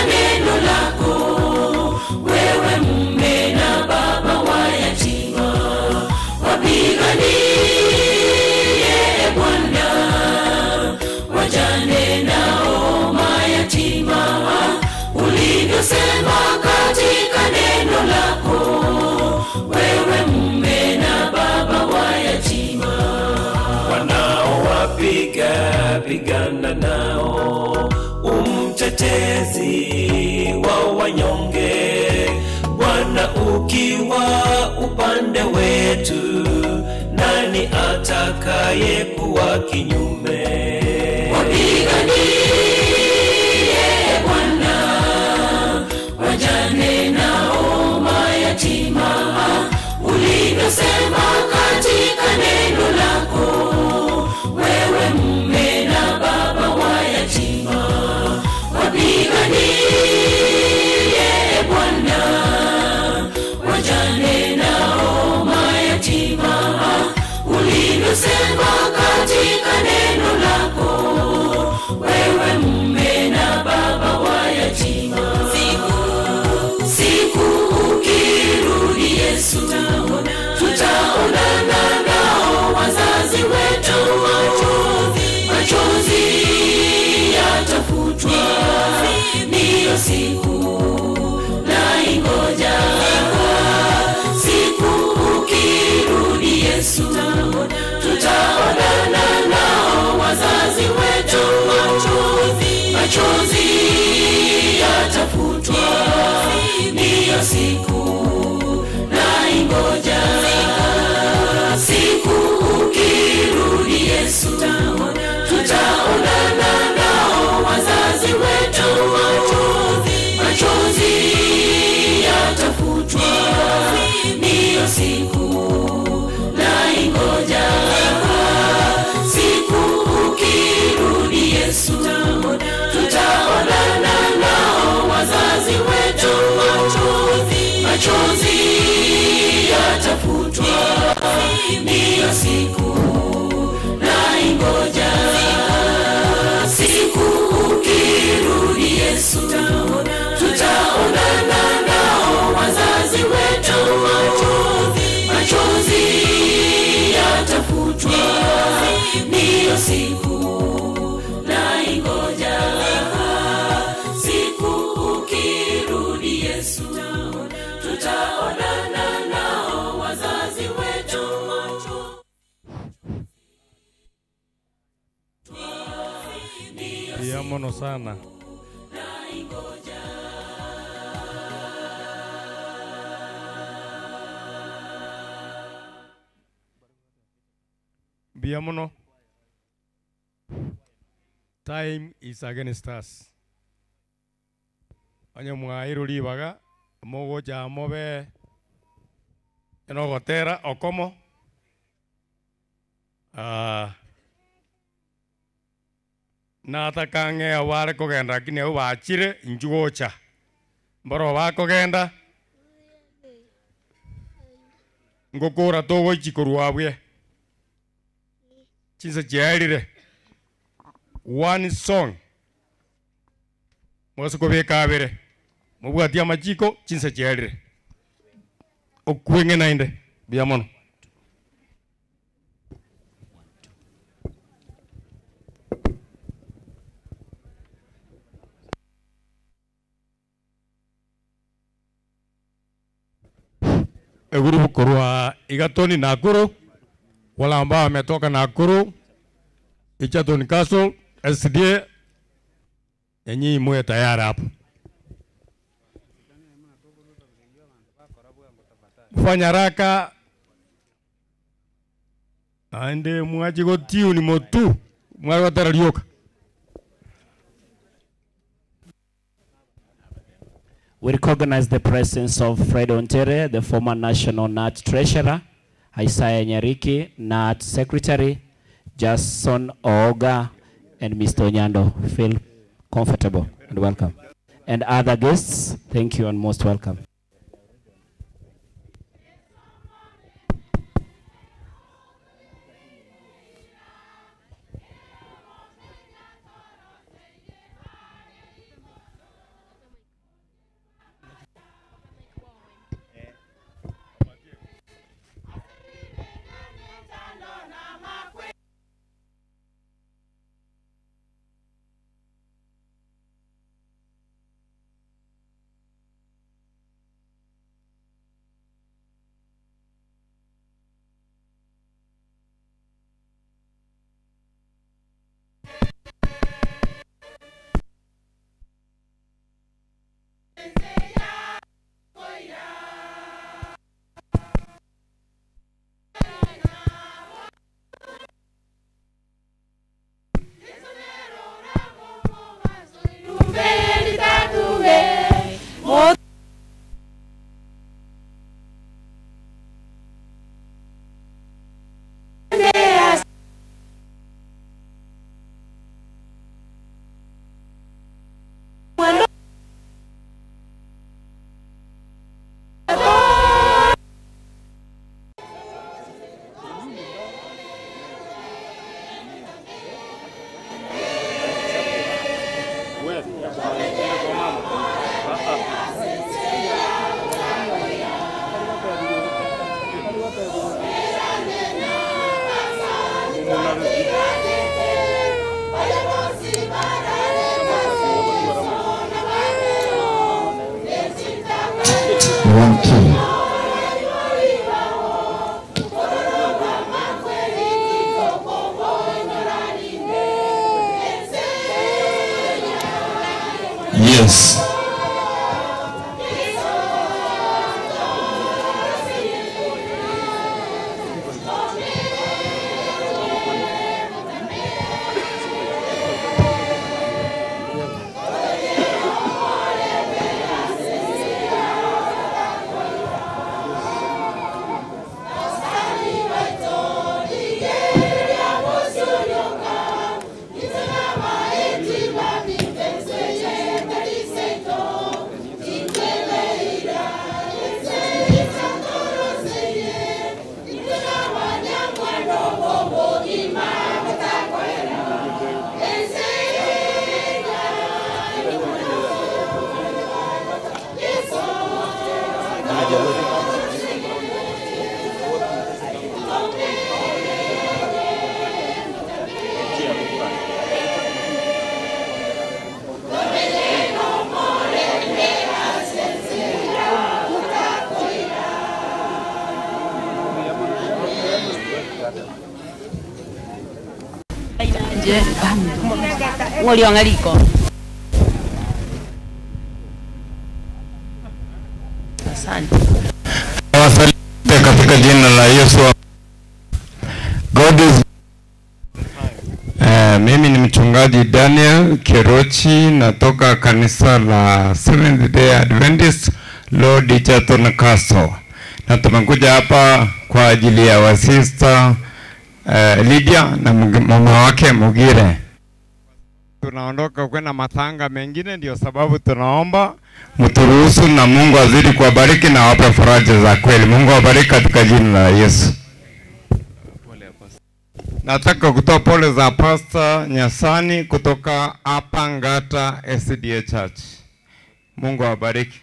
neno lako, wewe mume na baba wa yatima. Wapiganie Bwana wajane nao mayatima, ulivyosema katika neno lako, wewe mume na baba wa yatima. Wanaowapiga pigana nao, umtetezi wa wanyonge. Bwana ukiwa upande wetu, nani atakaye kuwa kinyume? Wapiganie Bwana wajane nao mayatima, ulivyosema katika neno lako, wewe mume na baba wa yatima. Wapiganie Bwana wajane nao mayatima, ulivyosema katika neno lako, wewe mume na baba wa yatima. Siku ukirudi Yesu, tutaonana nao wazazi wetu, machozi yatafutwa, ndiyo siku naingoja. Siku ukirudi Yesu, tutaonana nao wazazi wetu, machozi yatafutwa, ndiyo siku naingoja. Siku ukirudi Yesu, tutaonana nao wazazi wetu, machozi yatafutwa, ndiyo siku naingoja. Siku ukirudi Yesu, tutaonana nao wazazi wetu, machozi yatafutwa, ndiyo siku naingoja. Siku ukirudi Yesu, tutaonana nao wazazi wetu, machozi yatafutwa, ndiyo siku naingoja. Siku ukirudi Yesu, tutaonana nao wazazi wetu. Pia mono sana. Bia mono. Time is against us. Onye mwairu ribaga mogocha mobe enogotera okomo. Natakange aware kogenda lakini au bachire njugocha. Mboro bakogenda ngokora togochi korwabwe. Chinsa chiarire. One song. Mwasuko bekabere. Mubwati amachiko chinsa chiarire. Okwenge nainde biamono. Eguru korwa Igatoni Nakuru, wala ambao wametoka Nakuru, Egerton Castle, SDA, nyinyi mwe tayari hapo. Fanya haraka aende mwaji gotiu ni motu mwa wataralioka. We recognize the presence of Fred Ontere, the former National NAT Treasurer, Isaiah Nyariki, NAT Secretary, Jason Ooga, and Mr. Onyando. Feel comfortable and welcome. And other guests, thank you and most welcome. One, two. Yes. Ng'oliongaliko. Asante. Nawasalimu katika jina la Yesu. God is. Mimi ni mchungaji Daniel Kerochi, natoka kanisa la Seventh Day Adventist Lord Egerton Castle, na tumekuja hapa kwa ajili ya wasista Lydia na mama wake Mugire. Tunaondoka kwenda matanga mengine, ndio sababu tunaomba mturuhusu, na Mungu azidi kuwabariki na awape faraja za kweli. Mungu awabariki katika jina la Yesu. Nataka kutoa pole za Pastor Nyasani kutoka hapa Ngata SDA Church. Mungu awabariki.